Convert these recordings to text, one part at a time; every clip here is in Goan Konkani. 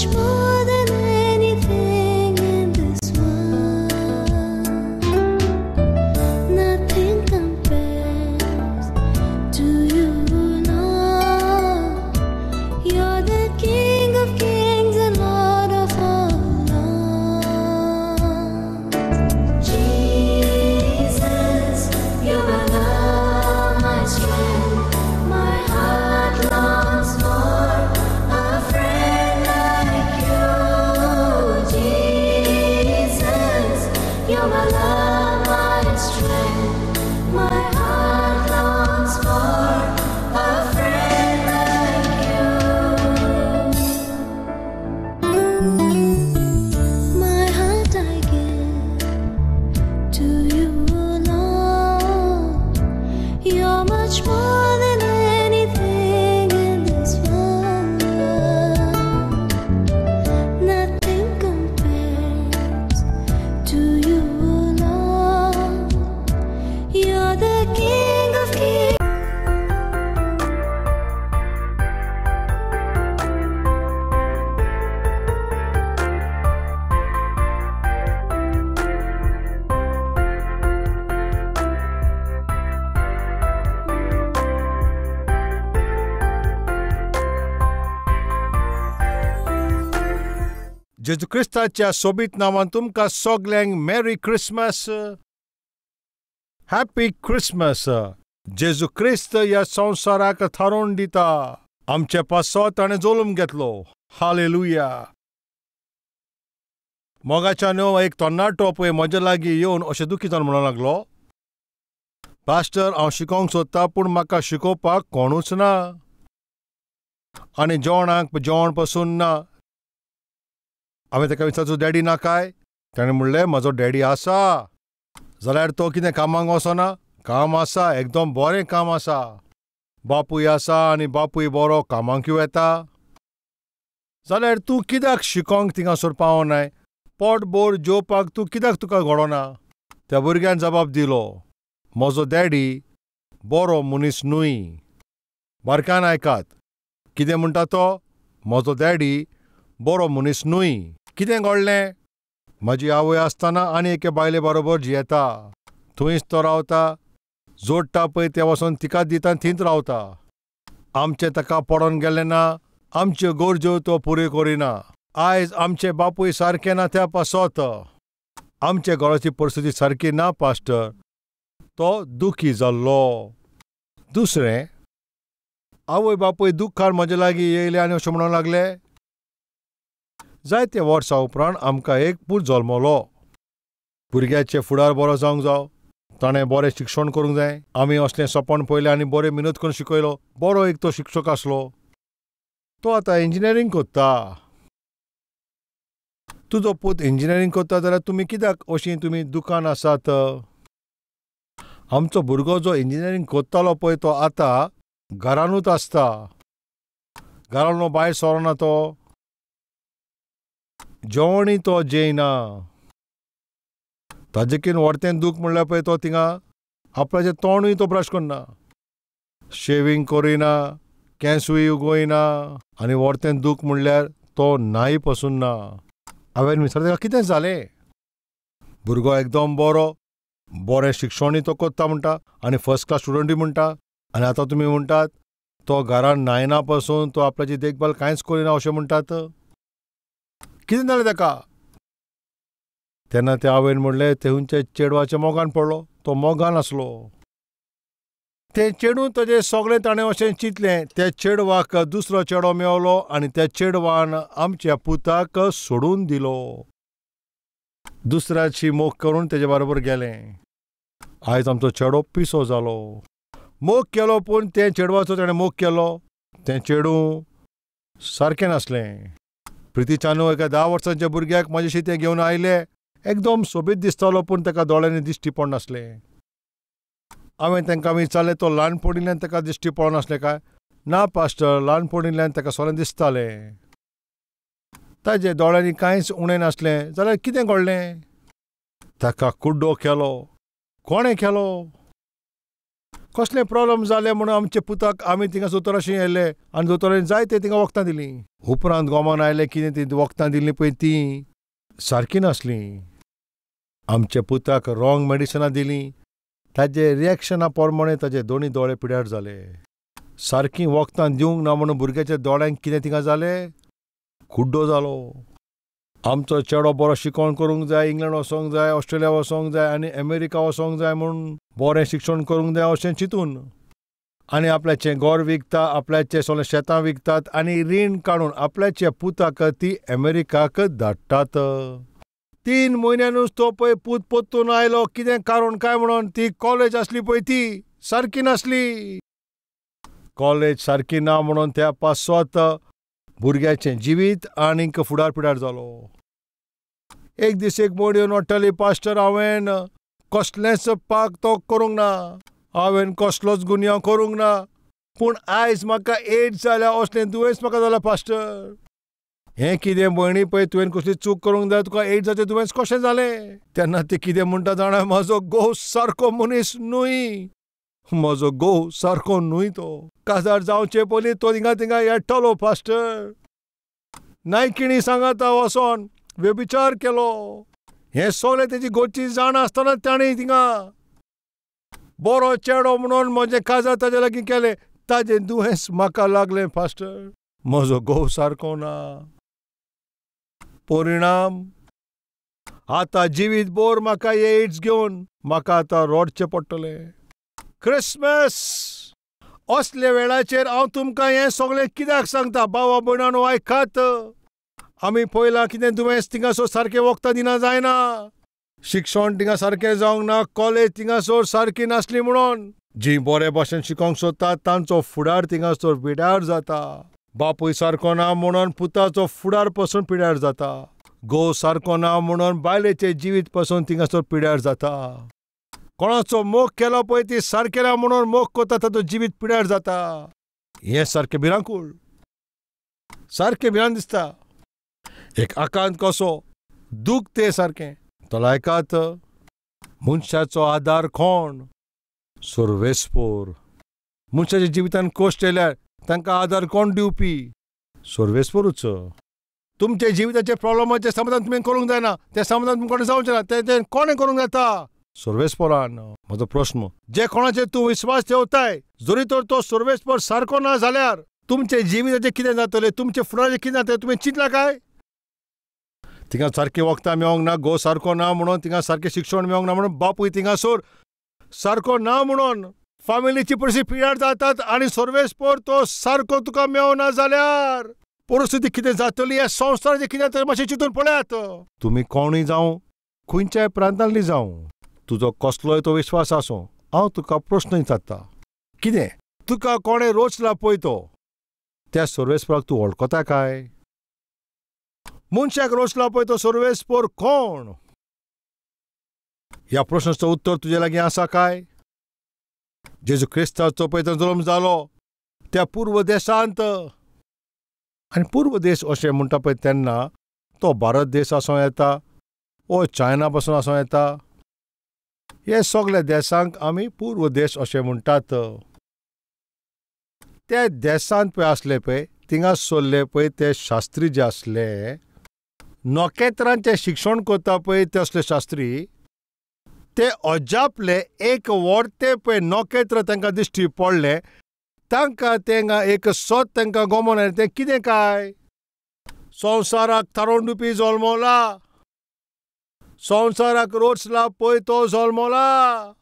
much more than anything in this world. Nothing compares to you, Lord. You're the King of kings and Lord of all lords. Jesus, you're my love, my strength. My heart longs for a friend like you. Jesus, you're my love, my strength. My heart longs for a friend like you. My heart I give to you, Lord. You're much more than anything in this world. Nothing compares to you, Lord. You're the King of kings. जेजू क्रिस्ताच्या सोबीत नांवान तुमकां सगल्यांक मॅरी क्रिसमस, हॅपी क्रिसमस. जेजू क्रिस्त ह्या संवसाराक थारोवन दिता. आमचे पासत ताणें जल्म घेतलो. हालेलुया. मोगाच्या न्हू एक तरणाटो पळय म्हज्या लागीं येवन अशें दुखी जावन म्हणूंक लागलो, पास्टर हांव शिकोवंक सोदता पूण म्हाका शिकोवपाक कोणूच ना आनी जेवणाक जेवण पसून ना. हांवें ताका विचारचो डॅडी ना काय? ताणें म्हणलें म्हजो डॅडी आसा. जाल्यार तो कितें कामाक वचना? काम आसा, एकदम बरें काम आसा. बापूय आसा आनी बापूय बरो कामाकूय येता. जाल्यार तूं कित्याक शिकोंक थिंगासर पावनाय? पोट भर जेवपाक तूं कित्याक तुका घडोना? त्या भुरग्यान जबाब दिलो, म्हजो डॅडी बरो मनीस न्हय. बारक्यान आयकात, कितें म्हणटा तो? म्हजो डॅडी बरो मनीस न्हय. कितें घडलें? म्हजी आवय आसतना आनी एके बायले बरोबर जियेता. थंयच तो रावता, जोडटा पळय तें वचोन तिकाच दिता आनी थंयच रावता. आमचें ताका पडोन गेलें ना, आमच्यो गरज्यो तो पुऱ्यो करिना. आयज आमचे बापूय सारके ना त्या पासत आमच्या घराची परिस्थिती सारकी ना पास्टर. तो दुखी जाल्लो. दुसरें, आवय बापूय दुख्खान म्हजे लागीं येयले आनी अशें म्हणूंक लागले, जायते वर्सां उपरांत आमकां एक पूत जल्मलो. भुरग्याचे फुडार बरो जावंक जाव, ताणें बरें शिक्षण करूंक जाय. आमी असलें सपन पळयलें आनी बरें मिनत करून शिकयलो. बरो एक तो शिक्षक आसलो. तो आतां इंजिनियरींग करता. तुजो पूत इंजिनियरींग करता जाल्यार तुमी कित्याक अशीं तुमी दुकान आसात? आमचो भुरगो जो इंजिनियरींग करतालो पळय तो आतां घरानूच आसता. घरांतलो भायर सरना तो, जेवणूय तो जेयना. ताजेकीन व्हडतें दूख म्हणल्यार पळय तो थिंगा आपल्याचें तोंडूय तो ब्रश करना, शेवींग करिना, केंसूय उगयना आनी व्हडतें दूख म्हणल्यार तो न्हाय पसून ना. हांवें विचारलें ताका कितें जालें? भुरगो एकदम बरो, बरें शिक्षणूय तो करता म्हणटा आनी फर्स्ट क्लास स्टुडंटूय म्हणटा, आनी आतां तुमी म्हणटात तो घरान न्हायना पसून, तो आपल्याची देखभाल कांयच करिना अशें म्हणटात. कितें जालें ताका? तेन्ना त्या आवयन म्हणलें, तेंच्या चेडवाच्या मोगान पडलो, तो मोगान आसलो. तें चेडूं ताजें सगळें ताणें अशें चिंतलें. त्या चेडवाक दुसरो चेडो मेवलो आनी त्या चेडवान आमच्या पुताक सोडून दिलो. दुसऱ्याची मोग करून तेजे बरोबर गेलें. आयज आमचो चेडो पिसो जालो. मोग केलो पूण तें चेडवाचो ताणें मोग केलो, तें चेडूं सारकें नासलें. प्रितीचानू एका 10 वर्सांच्या भुरग्याक म्हजेशी तें घेवन आयले. एकदम सोबीत दिसतालो पूण ताका दोळ्यांनी दिश्टी पडनासलें. हांवें तांकां विचारलें, तो ल्हान पडिल्ल्यान ताका दिश्टी पडनासलें काय? ना पास्टर, ल्हान पडिल्ल्यान ताका सगळें दिसतालें. ताजे दोळ्यांनी कांयच उणें नासलें. जाल्यार कितें घडलें? ताका कुड्डो केलो. कोणें केलो? कसलें प्रॉब्लम जालें म्हणून आमचे पुताक आमी थिंगा दोतोराशी येयले आनी दोतोरान जायते थिंगा वखदां दिलीं. उपरांत गोमान आयलें कितें ती वखदां दिल्लीं पळय तीं सारकीं नासलीं. आमच्या पुताक रॉंग मेडिसिनां दिलीं. ताजे रिएक्शना प्रमाणे ताजे दोनी दोळे पिड्यार जाले. सारकीं वखदां दिवंक ना म्हणून भुरग्याच्या दोळ्यांक कितें थिंगा जालें, कुड्डो जालो. आमचो चेडो बरो शिकवण करूंक जाय, इंग्लंड वचोंक जाय, ऑस्ट्रेलिया वचोंक जाय आनी अमेरिका वचोंक जाय म्हूण बरें शिक्षण करूंक जाय अशें चिंतून आनी आपल्याचें घर विकता, आपल्याचें सगळें शेतां विकतात आनी रीण काडून आपल्याच्या पुताक ती अमेरिकाक धाडटात. 3 म्हयन्यानूच तो पळय पूत परतून आयलो. कितें कारण काय म्हणून ती कॉलेज आसली पळय ती सारकी नासली. कॉलेज सारकी ना म्हणून त्या पासत भुरग्याचें जिवीत आनीक फुडार पिड्यार जालो. एक दीस एक मोड येवन वाडटाली, पास्टर हांवें कसलेंच पाक तो करूंक ना, हांवें कसलोच गुन्यांव करूंक ना, पूण आयज म्हाका एड्स जाल्या, असलें दुयेंस म्हाका जालां पास्टर. हें कितें भयणी पळय तुवें कसली चूक करूंक जाय, तुका एड्साचें दुयेंस कशें जालें? तेन्ना ती कितें म्हणटा जाणा, म्हजो घोव सारको मनीस न्हय, म्हजो घोव सारको न्हय, तो काजार जावचे पयलीं तो थिंगा थिंगा येट्टलो पास्टर, नायकिणी सांगाता वचोन व्यभिचार केलो. हें सगळें तेजी घरची जाणा आसतना ताणें थिंगा बरो चेडो म्हणून म्हजें काजार ताजे लागीं केलें, ताजें दुयेंस म्हाका लागलें पास्टर, म्हजो घोव सारको ना. परिणाम आतां जिवीत भर म्हाका एड्स घेवन म्हाका आतां रडचें पडटलें. क्रिसमस असल्या वेळाचेर हांव तुमकां हें सगळें कित्याक सांगता भावा भयणांनो, आयकात. आमी पळयलां कितें दुयेंस थिंगासर सारकें वखदां दिना जायना, शिक्षण थिंगा सारकें जावंक ना, कॉलेज थिंगासर सारकी नासली म्हणून जीं बरे भाशेन शिकोवंक सोदतात तांचो फुडार थिंगासर पिड्यार जाता. बापूय सारको ना म्हणून पुताचो फुडार पसून पिड्यार जाता. घोव सारको ना म्हणून बायलेचें जिवीत पसून थिंगासर पिड्यार जाता. कोणाचो मोग केलो पळय ती सारकें ना म्हणून मोग करता ताचो जिवीत पिड्यार जाता. हें सारकें भिरांकूळ, सारकें भिरांत दिसता, एक आकांत कसो दूख तें सारकें. तो लायकात मनशाचो आदार कोण? सर्वेस्पोर. मनशाच्या जिवितान कश्ट येयल्यार तांकां आदार कोण दिवपी? सर्वेस्पोरूच. तुमच्या जिविताचे प्रॉब्लमाचें समाधान तुमी करूंक जायना, तें समाधान तुमकां जावचें ना, तें कोणें करूंक जाता? सर्वेस्पोरान. म्हजो प्रस्न, जे कोणाचेर तूं विस्वास ठेवताय जरी तर तो सर्वेस्पोर सारको ना जाल्यार तुमच्या जिविताचें कितें जातलें, तुमच्या फुडाराचें कितें जातलें, तुमी चिंतलां काय? थिंगा सारकें वखदां मेळोंक ना, घोव सारको ना म्हणून, थिंगा सारकें शिक्षण मेळोंक ना म्हणून, बापूय थिंगासर सारको ना म्हणून फामिलीची परिस्थिती पिड्यार जातात आनी सर्वेस्पोर तो सारको तुका मेळना जाल्यार परिस्थिती कितें जातली, ह्या संवसाराचें कितें जातलें मातशें चिंतून पळयात. तुमी कोणूय जावं, खंयच्याय प्रांतांतली जावं, तुजो कसलोय तो विश्वास आसूं, हांव तुका प्रस्न विचारता, कितें तुका कोणें रोचला पळय तो त्या सर्वेस्पोराक तूं वळखता काय? मनशाक रोचला पळय तो सर्वेस्पोर कोण? ह्या प्रश्नाचो उत्तर तुजे लागीं आसा काय? जेजू क्रिस्ताचो पळय तो जल्म जालो त्या पूर्व देशांत, आनी पूर्व देश अशें म्हणटा पळय तेन्ना तो भारत देश आसूं येता वो चायना पासून आसूं येता. हे सगल्या देशांक आमी पूर्व देश अशें म्हणटात. त्या देशांत पळय आसले पळय थिंगा सरले पळय ते शास्त्री जे आसले, नखेत्रांचें शिक्षण करता पळय ते असले शास्त्री, ते अजापले. एक व्हडते पळय नखेत्र तांकां दिश्टी पडलें, तांकां तेंगा एक सत तांकां गमोन आयलें. तें कितें काय? संवसाराक थारोवन दिवपी जल्मला, संवसाराक रोचला पळय तो जल्मला,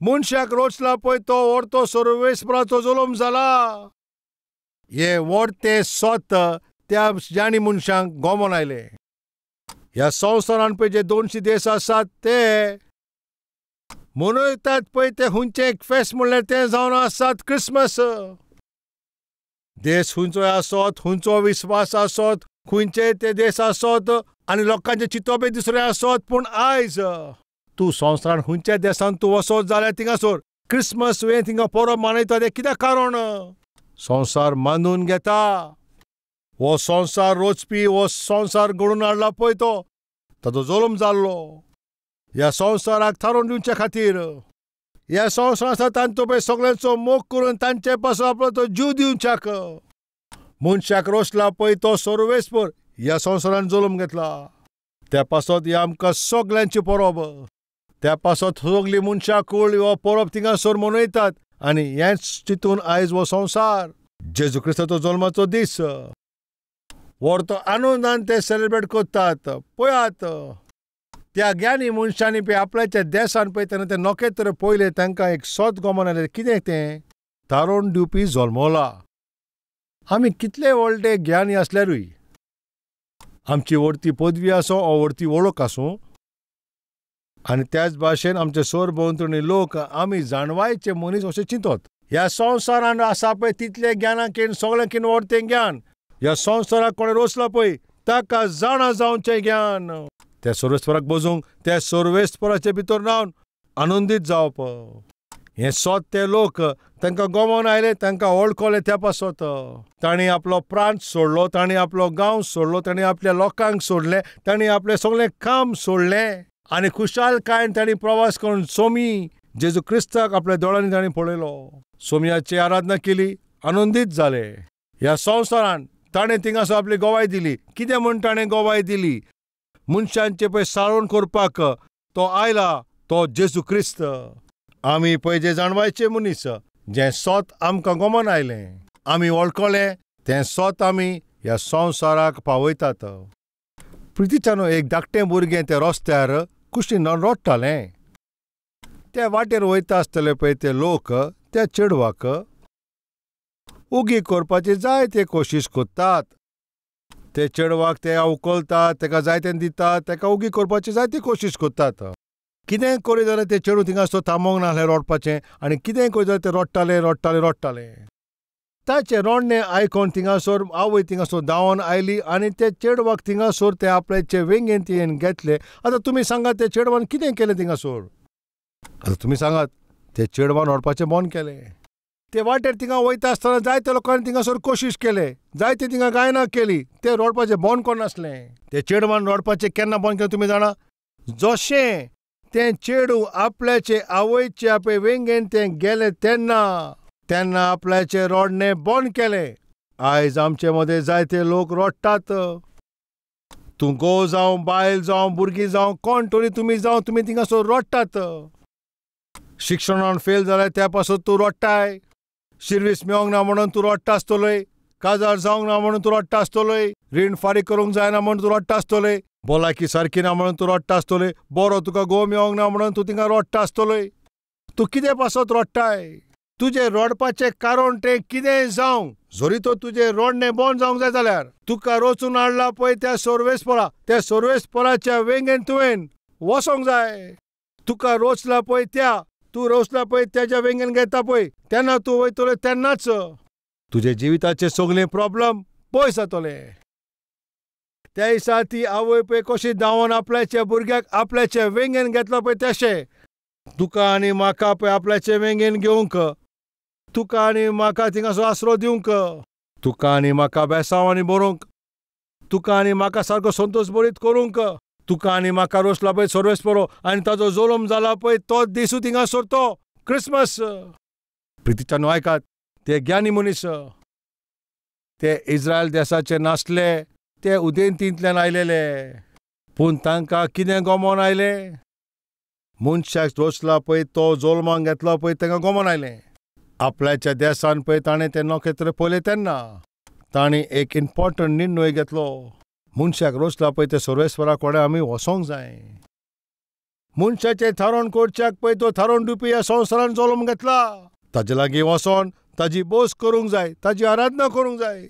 मनशाक रोचला पळय तो व्हडतो सर्वेस्पराचो जल्म जाला. हें व्हडतें सत त्या ज्ञानी मनशांक गमोन आयलें. ह्या संवसारान पळय जे 200 देश आसात ते मनयतात पळय ते खंयचें एक फेस्त म्हणल्यार तें जावन आसात क्रिसमस. देश खंयचोय आसत, खंयचो विस्वास आसत, खंयचे ते देश आसत आनी लोकांचें चिंतपय दुसरें आसत, पूण आयज तूं संवसारान खंयच्या देशांत तूं वचत जाल्यार थिंगासर क्रिसमस वे थिंगा परब मनयता. तें कित्याक कारण? संवसार मानून घेता. हो संवसार रोचपी, हो संवसार घडोवन हाडला पळय तो ताचो जल्म जाल्लो ह्या संवसाराक थारोवन दिवचे खातीर. ह्या संवसार आसा तांचो पळय सगळ्यांचो मोग करून तांचे पासून आपलो तो जीव दिवच्याक मनशाक रोसला पळय तो सर्वेस्पर ह्या संवसारान जल्म घेतला. त्या पासत ही आमकां सगळ्यांची परब. त्या पासत सगळीं मनशां कूळ हो परब थिंगासर मनयतात आनी हेंच चिंतून आयज हो संवसार जेजू क्रिस्ताचो जल्माचो दीस व्हडतो आनंदान ते सेलिब्रेट करतात. पळयात त्या ज्ञानी मनशांनी पळय आपल्याच्या देसान पळय तेन्ना ते नखेत्र पळयलें, तांकां एक सत गमन आयलें. कितें तें? तारोण दिवपी जल्मला. आमी कितले व्हडले ज्ञानी आसल्यारूय, आमची व्हडती पदवी आसूं वा व्हडती वळख आसूं, आनी त्याच भाशेन आमचे सरभोंवतणी लोक आमी जाणवायचे मनीस अशें चिंतत. ह्या संवसारान आसा पळय तितलें ज्ञानाकीन सगळ्यांकीन व्हडतें ज्ञान ह्या संवसाराक कोणें रोसला पळय ताका जाणा जावचें ज्ञान. त्या सर्वेस्पराक बजूंक, त्या सर्वेस्पराचे भितर रावन आनंदीत जावप हें सत ते लोक तांकां गमोवन आयले, तांकां वळखले. त्या पासत तांणी आपलो प्रांत सोडलो, तांणी आपलो गांव सोडलो, तांणी आपल्या लोकांक सोडलें, तांणी आपलें सगळें काम सोडलें आनी खुशालकायेन तांणी प्रवास करून सोमी जेजू क्रिस्ताक आपल्या दोळ्यांनी तांणी पळयलो. सोमयाची आराधना केली, आनंदीत जाले. ह्या संवसारान ताणें थिंगासर आपली गवाय दिली. कितें म्हूण ताणें गवाय दिली? मनशांचे पळय साळोवन करपाक तो आयला, तो जेजू क्रिस्त. आमी पळय जे जाणवायचे मनीस, जें सत आमकां गमन आयलें, आमी वळखलें, तें सत आमी ह्या संवसाराक पावयतात. प्रितीच्यानो एक धाकटें भुरगें त्या रस्त्यार कुशीन रडटालें. त्या वाटेर वयता आसतले पळय ते लोक त्या चेडवाक उगी करपाची जायते कोशिश करतात. ते चेडवाक ते उखलतात, तेका जायतें दितात, तेका उगी करपाची जायती कोशिश करतात. कितेंय करी जाल्यार ते चेडूं थिंगासर थांबोवंक नासलें रडपाचें आनी कितेंय करी जाल्यार ते रडटाले रडटाले रडटाले. ताचें रडणें आयकून थिंगासर आवय थिंगासर धांवन आयली आनी ते चेडवाक थिंगासर ते आपल्याचे वेंगेन तियेन घेतले. आतां तुमी सांगात ते चेडवान कितें केलें थिंगासर? आतां तुमी सांगात ते चेडवान रडपाचें बंद केलें. ते वाटेर थिंगा वयता आसतना जायते लोकांनी थिंगासर कोशिश केले, जायते थिंगा गायनां केली, ते रडपाचें बंद करनासलें. ते चेडवान रडपाचें केन्ना बंद केलें तुमी जाणा? जशें तें चेडूं आपल्याचे आवयचे आपले वेंगेन तें गेलें तेन्ना तेन्ना आपल्याचें रडणें बंद केलें. आयज आमचे मदें जायते लोक रडटात. तूं घोव जावं, बायल जावं, भुरगीं जावं, कोण तरी तुमी जावं, तुमी थिंगासर रडटात. शिक्षणान फेल जाल्यार त्या पासत तूं रडटाय, शिर्वीस मेळोंक ना म्हणून तूं रडटा आसतलोय, काजार जावंक ना म्हणून तूं रडटा आसतलोय, रीण फारीक करूंक जायना म्हणून तूं रडटा आसतलोय, भलायकी सारकी ना म्हणून तूं रडटा आसतलोय, बरो तुका घोव मेळोंक ना म्हणून तूं थिंगा रडटा आसतलोय. तूं कितें पासत रडटाय? तुजें रडपाचें कारण तें कितेंय जावं, जरी तो तुजें रडणें बंद जावंक जाय जाल्यार तुका रचून हाडला पळय त्या सर्वेस्परा, त्या सर्वेस्पराच्या वेंगेन तुवें वचोंक जाय. तुका रोचला पळय त्या, तूं रोसला पळय त्याच्या वेंगेन घेता पळय तेन्ना तूं वयतलो, तेन्नाच तुजे जिविताचे सगळे प्रॉब्लम पयस जातले. त्या दिसा ती आवय पळय कशी धांवन आपल्याच्या भुरग्याक आपल्याच्या वेंगेन घेतलो पळय तशें तुका आनी म्हाका पळय आपल्याचे वेंगेन घेवंक, तुका आनी म्हाका थिंगासर आसरो दिवंक, तुका आनी म्हाका बेसांवांनी बरोवंक, तुका आनी म्हाका सारको संतोश बरीत करूंक, तुका आनी म्हाका रोसला पळय सर्वेस्परो आनी ताजो जल्म जाला पळय तो दिसू थिंगासर तो क्रिसमस. प्रितीच्यानो आयकात, ते ज्ञानी मनीस ते इस्रायल देसाचे नासले, ते उदेंतींतल्यान आयलेले, पूण तांकां कितें गमोवन आयलें? मनशाक रोसला पळय तो जल्माक घेतलो पळय तांकां गमोवन आयलें. आपल्याच्या देसान पळय ताणें तें नखेत्र पळयलें तेन्ना ताणें एक इम्पॉर्टंट निर्णय घेतलो. मनशाक रोसला पळय ते सर्वेस्परा कडेन आमी वचोंक जाय. मनशाचें थारोवन करच्याक पळय तो थारोवन दिवपी ह्या संवसारान जल्म घेतला, ताजे लागीं वचोन ताजी बोस करूंक जाय, ताजी आराधना करूंक जाय.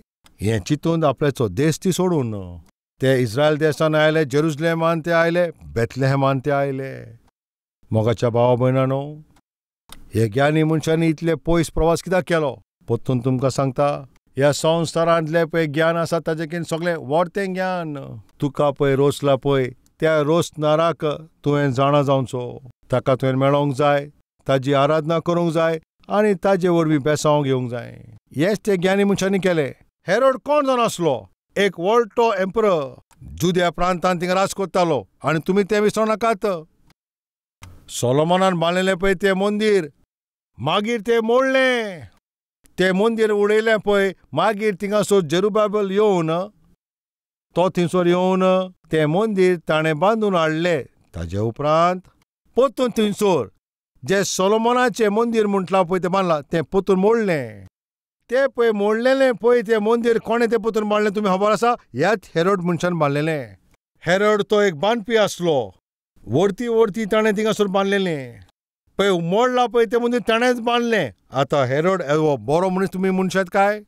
हें चिंतून आपल्याचो देश ती सोडून ते इस्रायल देसान आयले, जेरुजलेमान ते आयले, बेतलेहमान ते आयले. मोगाच्या भावा भयणानो, हे ज्ञानी मनशांनी इतले पयस प्रवास कित्याक केलो? परतून तुमकां सांगता, ह्या संवसारांतलें पळय ज्ञान आसा ताजे सगळें व्हडतें ज्ञान. तुका पळय रोसला पळय त्या रोसनाराक तुवें जाणा जावचो, ताका तुवें मेळोंक जाय, ताजी आराधना करूंक जाय आनी ताजे वरवीं बेसांव घेवंक जाय. हेंच ते ज्ञानी मनशांनी केलें. हेरोड कोण जावन आसलो? एक व्हडलो एम्परर, जुद्या प्रांतान थिंगा राज करतालो. आनी तुमी तें विसरूं नाकात, सोलोमनान बांदलेलें पळय तें मंदीर, मागीर तें मोडलें, तें मंदीर उडयलें पळय, मागीर थिंगासर जेरुबाबेल येवन तो थंयसर येवन तें मंदीर ताणें बांदून हाडलें. ताजे उपरांत परतून थंयसर जें सोलोमनाचें मंदीर म्हटलां पळय तें बांदलां तें परतून मोडलें. तें पळय मोडलेलें पळय तें मंदीर कोणें तें परतून बांदलें तुमी खबर आसा? ह्याच हेरोड मनशान बांदलेलें. हेरोड तो एक बांदपी आसलो. वरती वरती ताणें थिंगासर बांदलेलें. पळय मोडलां पळय तें मंदीर ताणेंच बांदलें. आतां हेरोड हो बरो मनीस तुमी म्हणशात काय?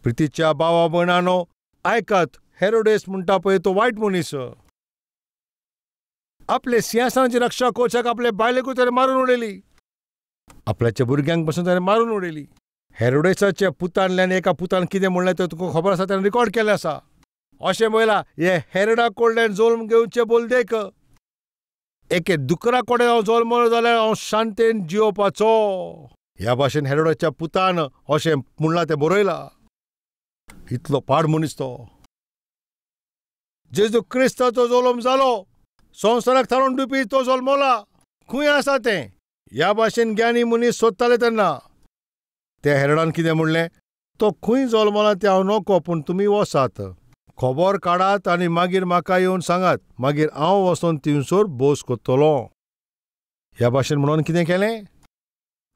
प्रितीच्या भावा भयणानो आयकात, हेरोडेस म्हणटा पळय तो वायट मनीस. आपले सिंहासनाची रक्षा करच्याक आपले बायलेकूय ताणें मारून उडयली, आपल्याच्या भुरग्यांक पसून ताणें मारून उडयली. हेरोडेसाच्या पुतांतल्यान एका पुतान कितें म्हणलें तें तुका खबर आसा, ताणें रिकॉर्ड केल्लें आसा. अशें म्हणलां, हे हेरोडा कडल्यान जल्म घेवचें बोलदेक एके दुकरा कडेन हांव जल्मलो जाल्यार हांव शांतेन जियोवपाचो. ह्या भाशेन हेरोडाच्या पुतान अशें म्हणलां तें बरयलां. इतलो पाड मनीस तो. जेजू क्रिस्ताचो जल्म जालो, संवसाराक थारोवन दिवपी तो जल्मला. खंय आसा तें? ह्या भाशेन ज्ञानी मनीस सोदताले तेन्ना. ते हेरोडान कितें म्हणलें, तो खंय जल्मला तें हांव नको, पूण तुमी वचात, खबर काडात आनी मागीर म्हाका येवन सांगात, मागीर हांव वचोन थंयसर बोस करतलो. ह्या भाशेन म्हणून कितें केलें,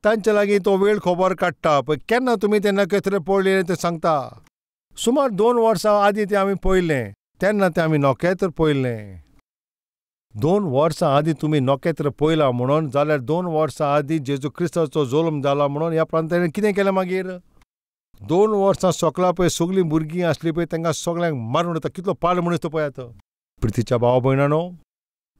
तांचे लागीं तो वेळ खबर काडटा. पळय केन्ना तुमी तें नखेत्र पळयलें तें सांगता. सुमार 2 वर्सां आदीं तें आमी पळयलें, तेन्ना तें आमी नखेत्र पळयलें. 2 वर्सां आदीं तुमी नखेत्र पळयलां म्हणून जाल्यार 2 वर्सां आदीं जेजू क्रिस्ताचो जल्म जाला म्हणून ह्या प्रांतान कितें केलें मागीर? 2 वर्सां सोकला पळय सगळीं भुरगीं आसलीं पळय तांकां सगळ्यांक मारून उडयता. कितलो पाड मनीस तो पळयात. प्रितीच्या भाव भयणानो,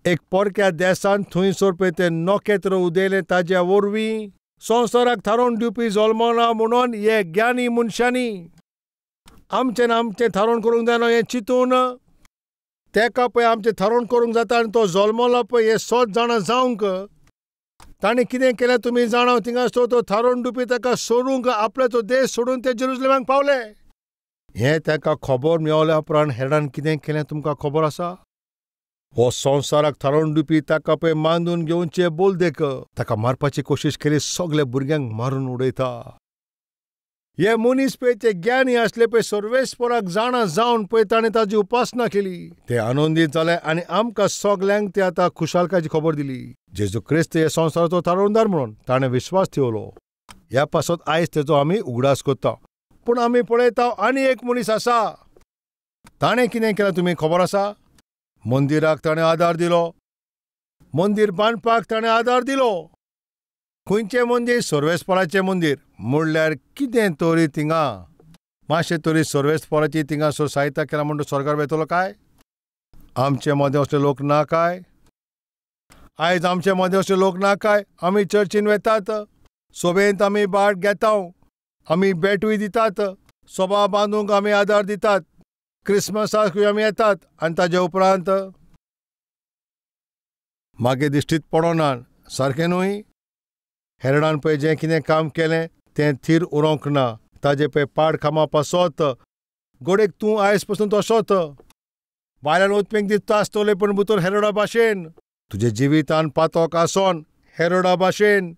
एक परक्या देसान थंयसर पळय तें नखेत्र उदयलें, ताज्या वरवीं संवसाराक थारोवन दिवपी जल्मना म्हणून हे ज्ञानी मनशांनी आमचें ना आमचें थारोवन करूंक जायना हें चिंतून तेका पळय आमचें थारोवन करूंक जाता आनी तो जल्मलो पळय हें सत जाणा जावंक ताणें कितें केलें तुमी जाणा? थिंगासर तो थारोवन दिवपी ताका सोडूंक आपल्याचो देश सोडून ते जेरुजलेमाक पावले. हें ताका खबर मेवल्या उपरांत हेरान कितें केलें तुमकां खबर आसा? हो संवसाराक थारोवन दिवपी ताका पळय मांदून घेवचे बोलदेक ताका मारपाची कोशिश केली, सगल्या भुरग्यांक मारून उडयता. हे मनीस पळय ते ज्ञानी आसले पळय, सर्वेस्पराक जाणा जावन पळय ताणें ताजी उपासना केली, ते आनंदीत जाले आनी आमकां सगल्यांक ते आतां खुशालकायेची खबर दिली. जेजू क्रिस्त हे संवसाराचो थारोवणदार म्हणून ताणें विश्वास ठेवलो. ह्या पासत आयज तेजो आमी उगडास करता. पूण आमी पळयता आनी एक मनीस आसा, ताणें कितें केलें तुमी खबर आसा? मंदिराक ताणें आदार दिलो, मंदीर बांदपाक ताणें आदार दिलो. खंयचें मंदीर? सर्वेस्पराचें मंदीर. म्हणल्यार कितें तरी थिंगा मातशें तरी सर्वेस्पराची थिंगासर सहायता केला म्हणून सरकार वेतलो काय? आमचे मदें असले लोक ना काय? आयज आमचे मदें असले लोक ना काय? आमी चर्चीन वेतात, सोबेंत आमी बाट घेता, आमी भेटूय दितात, सभा बांदूंक आमी आदार दितात, क्रिसमसाकूय आमी येतात आनी ताजे उपरांत मागीर दिश्टीत पडना. सारकें न्हय? हेरडान पळय जें कितें काम केलें तें थीर उरोंक ना. ताजे पळय पाड कामां पासत गोडेक तूं आयज पसून तसोच भायल्यान वचपेंक दिसता आसतलें, पूण भितर हेरोडा भाशेन तुजे जिवितान पातोक आसोन, हेरोडा भाशेन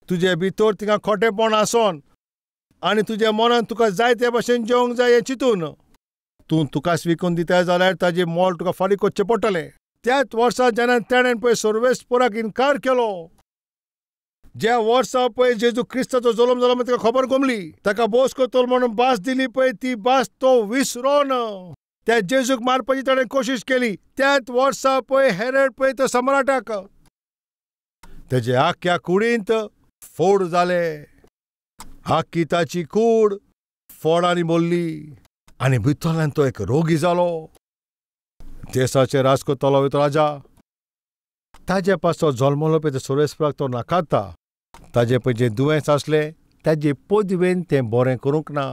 तुजे भितर थिंगा खोटेपण आसोन आनी तुज्या मनान तुका जाय ते भाशेन जेवंक जाय हें चिंतून तूं तुकाच विकून दिता जाल्यार ताजें मोल तुका फारीक करचें पडटलें. त्याच वर्सा जेन्ना ताणें पळय सर्वेस्पराक इन्कार केलो, ज्या वर्सा पळय जेजू क्रिस्ताचो जल्म जालो म्हण ताका खबर गोमली, ताका बोस करतलो म्हणून भास दिली पळय, ती भास तो विसरोन त्या जेजूक मारपाची ताणें कोशिश केली. त्याच वर्सा पळय हेरोड पळय तो सम्राटाक तेजे आख्ख्या कुडींत फोड जाले, आख्खी ताची कूड फोडांनी भरली आनी भितरल्यान तो एक रोगी जालो. देसाचेर राज करतलो तो राजा, ताजे पासत जल्मलो पळय ते सर्वेस्पराक तो नाकारता. ताजे पळय जें दुयेंस आसलें ताजे पदवेन तें बरें करूंक ना.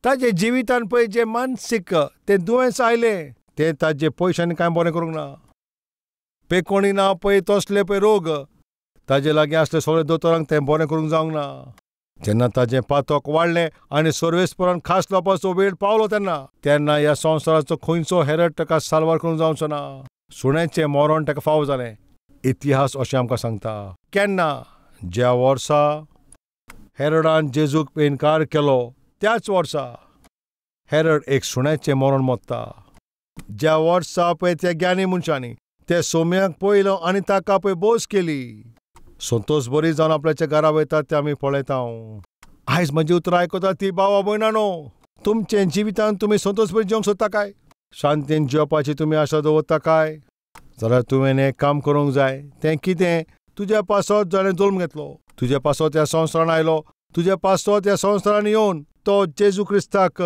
ताजे जिवितान पळय जें मानसीक तें दुयेंस आयलें तें ताजे पयशांनी कांय बरें करूंक ना. पेकोणी ना पळय तसले पळय रोग ताजे लागीं आसले सगळे दोतोरांक तें बरें करूंक जावंक ना. जेन्ना ताजें पातक वाडलें आनी सर्वेस्परान खास लावपाचो वेळ पावलो तेन्ना तेन्ना ह्या संवसाराचो खंयचो हेरड ताका साल्वार करूंक जावचो ना. सुण्याचें मरण ताका फावो जालें. इतिहास अशें आमकां सांगता. केन्ना? ज्या वर्सा हेरडान जेजूक इनकार केलो त्याच वर्सा हेरड एक सुण्याचें मरण मरता. ज्या वर्सा पळय त्या ज्ञानी मनशांनी ते सोम्याक पळयलो आनी ताका पळय बोस केली, संतोष बरी जावन आपल्याच्या घरा वयतात ते आमी पळयता. आयज म्हजी उतरां आयकता ती भावा भयणानो, तुमचे जिवितांत तुमी संतोष बरी जिवंक सोदता काय? शांतीन जिवपाची तुमी आशा दवरता काय? जाल्यार तुवें एक काम करूंक जाय. तें कितें? तुज्या पासत जाणें जल्म घेतलो, तुज्या पासत ह्या संवसारान आयलो, तुज्या पासत ह्या संवसारान येवन तो जेजू क्रिस्ताक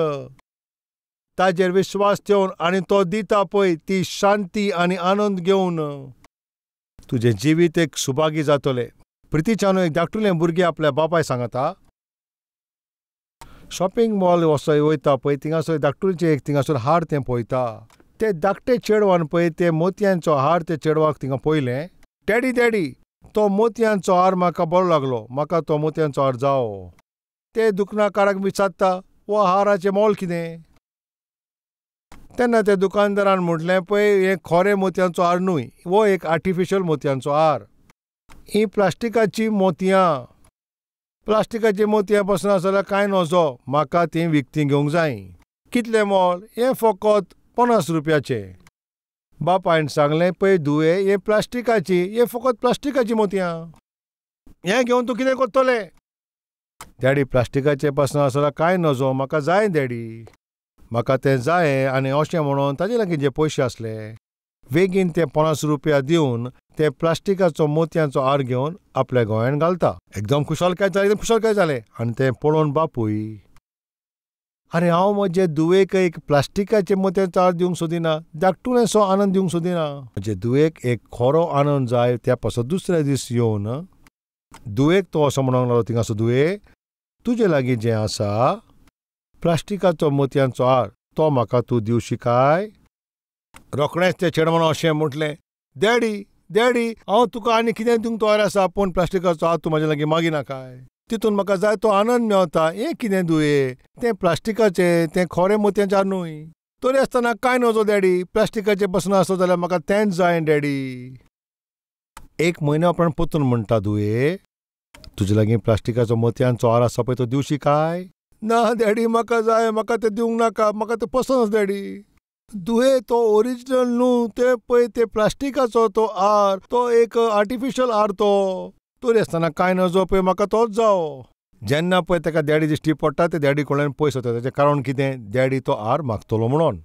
ताजेर विश्वास ठेवन आनी तो दिता पळय ती शांती आनी आनंद घेवन तुजें जिवीत एक सुभागी जातलें. प्रितीच्यान एक धाकटुलें भुरगें आपल्या बापाय सांगता, शॉपिंग मॉल वचो वयता पळय थिंगासर धाकटुलेचें एक थिंगासर हार तें पळयता. ते धाकटे चेडवान पळय ते मोतयांचो हार ते चेडवाक थिंगा पळयलें. डॅडी डॅडी, तो मोतयांचो हार म्हाका बरो लागलो, म्हाका तो मोतयांचो हार जावो. ते दुकानकाराक विचारता, हो हाराचें मोल कितें? तेन्ना त्या दुकानदारान म्हटलें, पळय हें खोरें मोतयांचो हार न्हय, हो एक आर्टिफिशियल मोतयांचो हार, हीं प्लास्टिकाचीं मोतयां, प्लास्टिकाचीं मोतयां पसून आसा जाल्यार कांय नजो, म्हाका तीं विकतीं घेवंक जाय. कितलें मोल? हें फकत 50 रुपयाचें. बापायन सांगलें, पळय धुवे, हें प्लास्टिकाची, हें फकत प्लास्टिकाचीं मोतयां, हें घेवन तूं कितें करतलें? डॅडी, प्लास्टिकाचें पसून आसा जाल्यार कांय नजो, म्हाका जाय डॅडी, म्हाका तें जाय. आनी अशें म्हणून ताजे लागीं जे पयशे आसले बेगीन ते 50 रुपया दिवन ते प्लास्टिकाचो मोतयांचो हार घेवन आपल्या गोंयान घालता. एकदम खुशालकाय जालें, एकदम खुशालकाय जालें. आनी तें पळोवन बापूय, आरे हांव म्हजे धुवेक एक प्लास्टिकाचे मोतयांचो हार दिवंक सोदिना, धाकटुलेसो आनंद दिवंक सोदिना, म्हजे धुवेक एक खरो आनंद जाय. त्या पासत दुसऱ्या दीस येवन धुवेक तो असो म्हणूंक लागलो, थिंगासो धुवे, तुजे लागीं जें आसा प्लास्टिकाचो मोतयांचो हार, तो म्हाका तूं दिवशी काय? रोखडेंच तें चेडवान अशें म्हटलें, डॅडी डॅडी, हांव तुका आनी कितें दिवंक तयार आसा, पूण प्लास्टिकाचो हार तूं म्हाजे लागीं मागिना काय? तितून म्हाका जाय तो आनंद मेवता. हें कितें धुये, तें प्लास्टिकाचें, तें खोरें मोतयांचें हार न्हय. तरी आसतना कांय नजो डॅडी, प्लास्टिकाचें पसून आसत जाल्यार म्हाका तेंच जाय डॅडी. एक म्हयन्या उपरांत परतून म्हणटा, धुये, तुजे लागीं प्लास्टिकाचो मोतयांचो हार आसा पळय, तो दिवशी काय? ना डॅडी, म्हाका जाय, म्हाका तें दिवंक नाका, म्हाका तें पसंद आसा डॅडी. धुवे, तो ओरिजिनल न्हू, ते पळय ते प्लास्टिकाचो तो हार, तो एक आर्टिफिशियल हार तो. तरी आसतना कांय नजो, पळय म्हाका तोच जावो. जेन्ना पळय ताका डॅडी दिश्टी पडटा, ते डॅडी कडल्यान पयस वता. ताचें कारण कितें? डॅडी तो हार मागतलो म्हणून.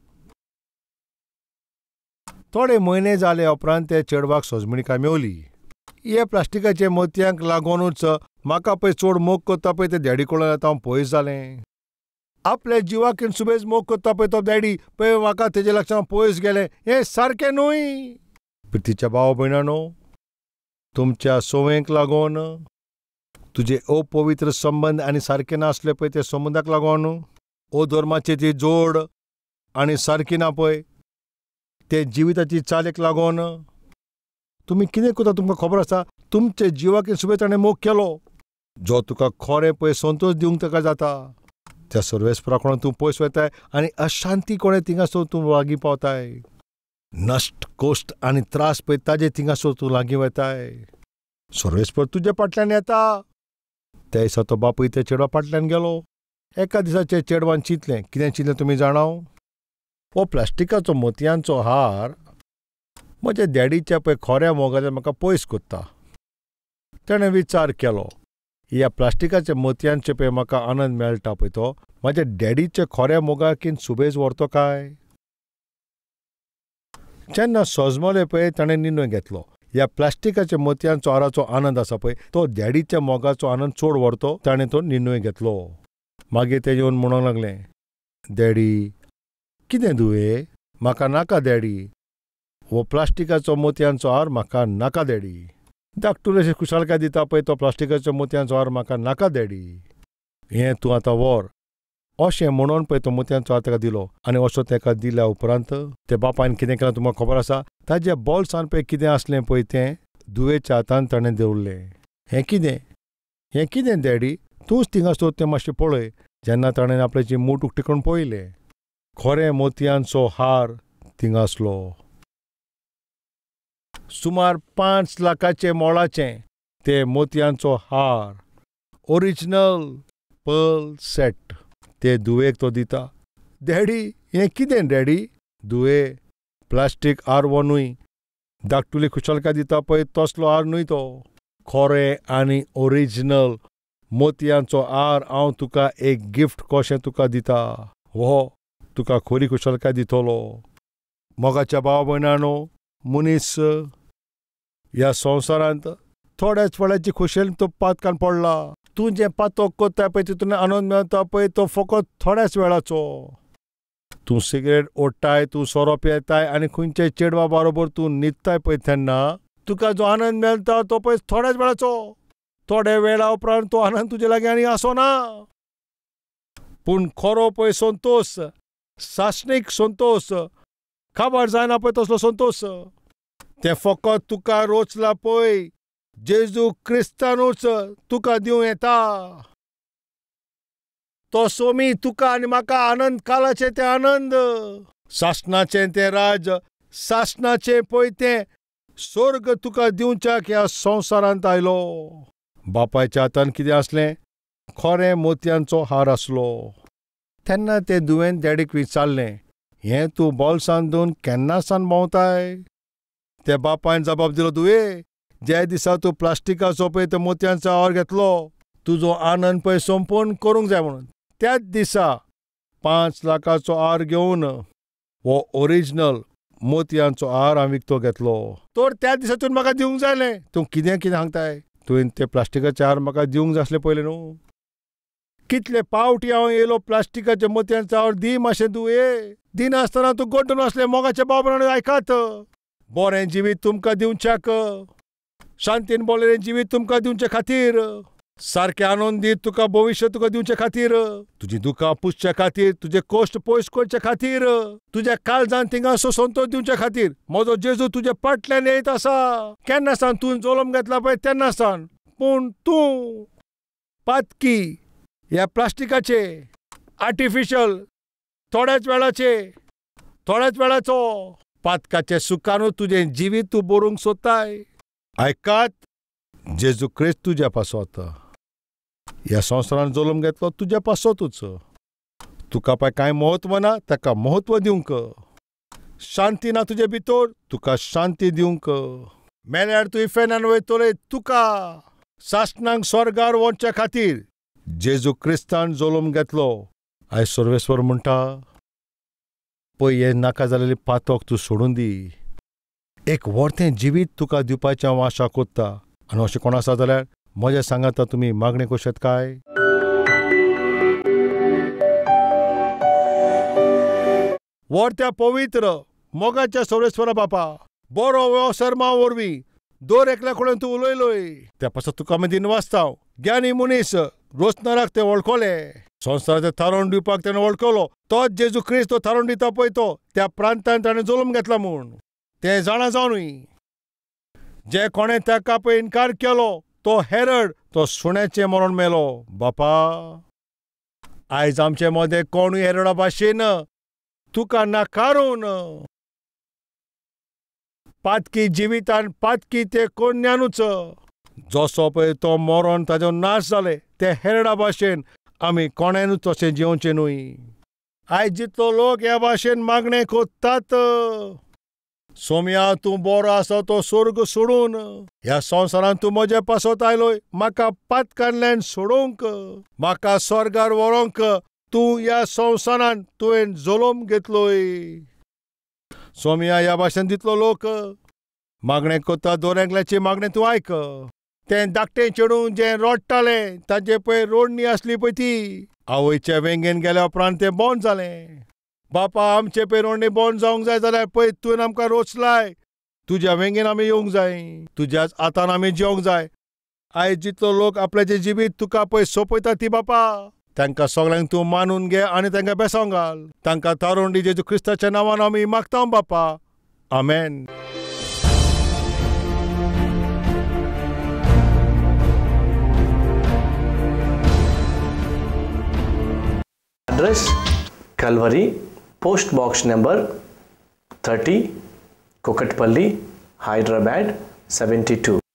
थोडे म्हयने जाले उपरांत त्या चेडवाक सोजमणिकाय मेवली. हे प्लास्टिकाचे मोतयांक लागूनच म्हाका पळय चड मोग करता पळय ते डॅडी कडल्यान आतां हांव पयस जालें. आपल्या जिवाक सुबेज मोग करता पळय तो डॅडी, पळय म्हाका तेजे लागच्यान पयस गेलें, हें सारकें न्हय. प्रितीच्या भाव भयणानो, तुमच्या संवयेक लागून, तुजे अपवित्र संबंद आनी सारके नासले पळय ते संबंदाक लागून, अधर्माची ती जोड आनी सारकी ना पळय ते जिविताची चालीक लागून तुमी कितें करता तुमकां खबर आसा? तुमचे जिवाक सुबेज ताणें मोग केलो, जो तुका खरें पळय संतोष दिवंक ताका जाता. त्या सर्वेस्परा कडल्यान तूं पयस वताय आनी अशांती कोणें थिंगासर तूं लागीं पावताय. नश्ट कोश्ट आनी त्रास पळय ताजे थिंगासर तूं लागीं वताय. सर्वेस्पर तुज्या फाटल्यान येता. त्या दिसा तो बापूय त्या चेडवा फाटल्यान गेलो. एका दिसा चेडवान चिंतलें, कितें चिंतलें तुमी जाणाव? हो प्लास्टिकाचो मोतयांचो हार म्हज्या डॅडीच्या पळय खोऱ्या मोगाच्यान म्हाका पयस करता. ताणें विचार केलो, ह्या प्लास्टिकाच्या मोतयांचे पळय म्हाका आनंद मेळटा पळय, तो म्हाज्या डॅडीच्या खोऱ्या मोगाकीन सुबेज व्हरतो काय? जेन्ना सोजमले पळय ताणें निर्णय घेतलो, ह्या प्लास्टिकाच्या मोतयांचो हाराचो आनंद आसा पळय तो डॅडीच्या मोगाचो आनंद चड व्हरतो. ताणें तो निर्णय घेतलो. मागीर तें येवन म्हणूंक लागलें, डॅडी, कितें धुवे, म्हाका नाका डॅडी, हो प्लास्टिकाचो मोतयांचो हार म्हाका नाका डॅडी. धाकटुलेशे खुशालकाय दिता पळय तो प्लास्टिकाचो मोतयांचो हार म्हाका नाका डॅडी, हें तूं आतां व्हर. अशें म्हणून पळय तो मोतयांचो हार ताका दिलो. आनी असो ताका दिल्या उपरांत ते बापायन कितें केलां तुमकां खबर आसा? ताज्या बोल्सान पळय कितें आसलें पळय तें धुवेच्या हातान ताणें दवरलें. हें कितें? हें कितें डॅडी? तूंच थिंगासर तें मातशें पळय. जेन्ना ताणें आपल्याची मूठ उक्ती करून पळयलें, खरें मोतयांचो हार थिंगा आसलो. सुमार 5 लाखाचे मोलाचें ते मोतयांचो हार, ओरिजिनल पर्ल सेट ते धुवेक तो दिता. डॅडी हें कितें डॅडी? धुवे, प्लास्टीक हार हो न्हय, धाकटुली खुशालकाय दिता पळय तसलो हार न्हय तो. खरें आनी ओरिजिनल मोतयांचो हार हांव तुका एक गिफ्ट कशें तुका दिता. हो तुका खरी खुशालकाय दितलो. मोगाच्या भाव भयणांनो, मनीस ह्या संवसारांत थोड्याच वेळाची खुशेल तो पातकान पडला. तूं जें पातक करता पळय तितून आनंद मेळटा पळय तो फकत थोड्याच वेळाचो. तूं सिगरेट ओडटाय, तूं सोरो पियेताय आनी खंयच्या चेडवा बरोबर तूं न्हिदताय पळय तेन्ना तुका जो आनंद मेळटा तो पळय थोड्याच वेळाचो. थोड्या वेळा उपरांत तो आनंद तुजे लागीं आनी आसना. पूण खरो पळय संतोश, सासणीक संतोश, खबर जायना पळय तसलो संतोश, तें फकत तुका रोचला पळय जेजू क्रिस्तानूच तुका दिवं येता. तो सोमी तुका आनी म्हाका आनंद कालाचें तें आनंद, सासणाचें तें राज, सासणाचें पळय तें स्वर्ग तुका दिवच्याक ह्या संवसारांत आयलो. बापायच्या हातान कितें आसलें? खरें मोतयांचो हार आसलो. तेन्ना ते धुवेन डॅडीक विचारलें, हें तूं बोल्सान दोन केन्नासान भोंवताय? त्या बापायन जबाब दिलो, धुवे, ज्या दिसा तूं प्लास्टिकाचो पळय ते मोतयांचो हार घेतलो, तुजो आनंद पळय संपूर्ण करूंक जाय म्हणून, त्याच दिसा 5 लाखाचो हार घेवन हो ओरिजिनल मोतयांचो हार हांवें विकतो घेतलो. तर त्याच दिसा तुवें म्हाका दिवंक जाय. तूं कितें कितें सांगताय? तुवें ते प्लास्टिकाचे हार म्हाका दिवंक जाय आसले पयलें न्हू. कितले पावटी हांव येयलो प्लास्टिकाचे मोतयांचो हार दी मातशें धुवे, दिनासतना तूं गोड्डून आसलें. मोगाचे बाबरान आयकात, बरें जिवीत तुमकां दिवच्याक, शांतीन बोलें जिवीत तुमकां दिवचे खातीर, सारकें आनंदीत तुका भविश्य तुका दिवचे खातीर, तुजी दुकां पुसचे खातीर, तुजे कश्ट पयस करचे खातीर, तुज्या काळजान थिंगासो संतोश दिवचे खातीर म्हजो जेजू तुजे फाटल्यान येयत आसा. केन्ना सान तूं जल्म घेतला पळय तेन्ना सान. पूण तूं पातकी ह्या प्लास्टिकाचे, आर्टिफिशल, थोड्याच वेळाचे, थोड्याच वेळाचो पातकाचे सुखानूच तुजें जिवीत तूं बरोवंक सोदताय. आयकात, जेजू क्रिस्त तुज्या पासत ह्या संवसारान जल्म घेतलो तुज्या पासतूच. तुका पळय कांय म्हत्व ना, ताका म्हत्व दिवंक. शांती ना तुजे भितर, तुका शांती दिवंक. मेल्यार तूं इफेर्नान वयतले, तुका सासणाक स्वर्गार वचच्या खातीर जेजू क्रिस्तान जल्म घेतलो. आयज सर्वेस्वर म्हणटा, पळय हें नाका जालेलें पातक तूं सोडून दी. एक वर्तें जिवीत तुका दिवपाचें हांव आशा कोत्ता. आनी अशें कोण आसा जाल्यार म्हज्या सांगाता तुमी मागणें कशें काय? वर्त्या पवित्र मोगाच्या सर्वेस्वरा बापा, बरो हो सर्मा वरवीं दर एकल्या कडेन तूं उलयलोय, त्या पासत तुका आमी दिनवासता. ज्ञानी मनीस रोचनाराक ते वळखले, संवसाराचें थारोवन दिवपाक तेणें वळखलो. तोच जेजू क्रिस्त तो थारोवन दिता पळय तो त्या प्रांतान ताणें जल्म घेतला म्हूण तें जाणा जावनूय जे कोणें ताका पळय इन्कार केलो तो हेरड, तो सुण्याचें मरण मेलो. बापा, आयज आमचे मदें कोणूय हेरडा भाशेन तुका नाकारून पातकी जिवितान पातकी ते कोन्यानूच जसो पळय तो मरण ताजो नाश जाले ते हेरडा भाशेन आमी कोणेनूच तशें जिवचें न्हय. आयज जितलो लोक ह्या भाशेन मागणें कोत्तात, सोम्या तूं बरो आसा तो स्वर्ग सोडून ह्या संवसारांत तूं म्हजे पासत आयलोय म्हाका पातकांतल्यान सोडोवंक, म्हाका स्वर्गार व्हरोंक तूं ह्या संवसारांत तुवें जल्म घेतलोय. सोम्या ह्या भाशेन तितलो लोक मागणें कोत्ता, दर एकल्याची मागणें तूं आयक. तें धाकटें चेडूं जें रडटालें ताजे पळय रोडणी आसली पळय ती आवयच्या वेंगेन गेल्या उपरांत तें बंद जालें. बापा, आमचे पळय रोडणी बंद जावंक जाय जाल्यार पळय तुवें आमकां रोचलाय, तुज्या वेंगेन आमी येवंक जाय, तुज्याच हातान आमी जेवंक जाय. आयज जितलो लोक आपल्याचें जिवीत तुका पळय सोंपयता ती बापा, तांकां सगळ्यांक तूं मानून घे आनी तांकां बेसांव घाल. तांकां थारोवन दी जेजू क्रिस्ताच्या नांवान आमी मागता बापा, आमेन. Address Calvary, post box number 30, Kukatpally, Hyderabad 72.